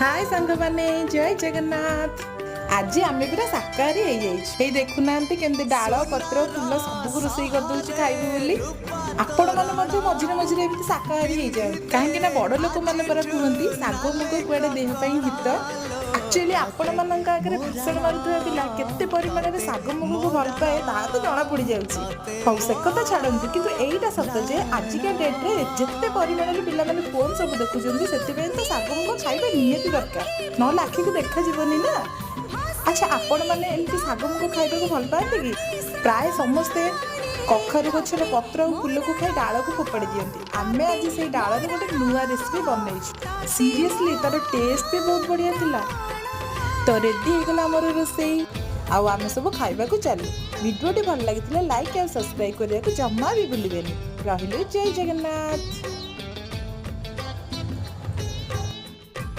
ହାଏ ସାଙ୍ଗମାନେ, ଜୟ ଜଗନ୍ନାଥ। ଆଜି ଆମେ ପୁରା ଶାକାହାରୀ ହେଇଯାଇଛୁ। ଏଇ ଦେଖୁନାହାନ୍ତି, କେମିତି ଡାଳ, ପତ୍ର, ଫୁଲ ସବୁକୁ ରୋଷେଇ କରିଦେଉଛୁ ଖାଇବୁ ବୋଲି। ଆପଣମାନେ ମଧ୍ୟ ମଝିରେ ମଝିରେ ଏମିତି ଶାକାହାରୀ ହେଇଯାଆନ୍ତି, କାହିଁକି ନା ବଡ଼ ଲୋକମାନେ ପରା କୁହନ୍ତି, ଶାଗ ମୁଗ କୁଆଡ଼େ ଦେହ ପାଇଁ ହିତ। ଆକ୍ଚୁଆଲି ଆପଣମାନଙ୍କ ଆଗରେ ଭାଷଣ ମାରୁଥିବା ପିଲା କେତେ ପରିମାଣରେ ଶାଗ ମୁଗକୁ ଭଲ ପାଏ, ତାହା ତ ଜଣା ପଡ଼ିଯାଉଛି। ହଉ, ସେ କଥା ଛାଡ଼ନ୍ତୁ, କିନ୍ତୁ ଏଇଟା ସତ ଯେ ଆଜିକା ଡେଟ୍ରେ ଯେତେ ପରିମାଣରେ ପିଲାମାନେ ଫୋନ୍ ସବୁ ଦେଖୁଛନ୍ତି, ସେଥିପାଇଁ ତ ଶାଗ ମୁଗ ଖାଇବା ନିହାତି ଦରକାର, ନହେଲେ ଆଖିକୁ ଦେଖାଯିବନି ନା। ଆଚ୍ଛା, ଆପଣମାନେ ଏମିତି ଶାଗ ମୁଗ ଖାଇବାକୁ ଭଲ ପାଆନ୍ତି କି? ପ୍ରାୟ ସମସ୍ତେ କଖାରୁ ଗଛର ପତ୍ର ଆଉ ଫୁଲକୁ ଖାଇ ଡାଳକୁ ଫୋପାଡ଼ି ଦିଅନ୍ତି। ଆମେ ଆଜି ସେଇ ଡାଳରେ ଗୋଟେ ନୂଆ ରେସିପି ବନେଇଛୁ। ସିରିୟସଲି, ତାର ଟେଷ୍ଟ ବି ବହୁତ ବଢ଼ିଆ ଥିଲା। ତ ରେଡ଼ି ହେଇଗଲା ଆମର ରୋଷେଇ ଆଉ ଆମେ ସବୁ ଖାଇବାକୁ ଚାଲୁ। ଭିଡ଼ିଓଟି ଭଲ ଲାଗିଥିଲେ ଲାଇକ୍ ଆଉ ସବସ୍କ୍ରାଇବ୍ କରିବାକୁ ଜମା ବି ଭୁଲିବେନି। ରହିଲୁ, ଜୟ ଜଗନ୍ନାଥ।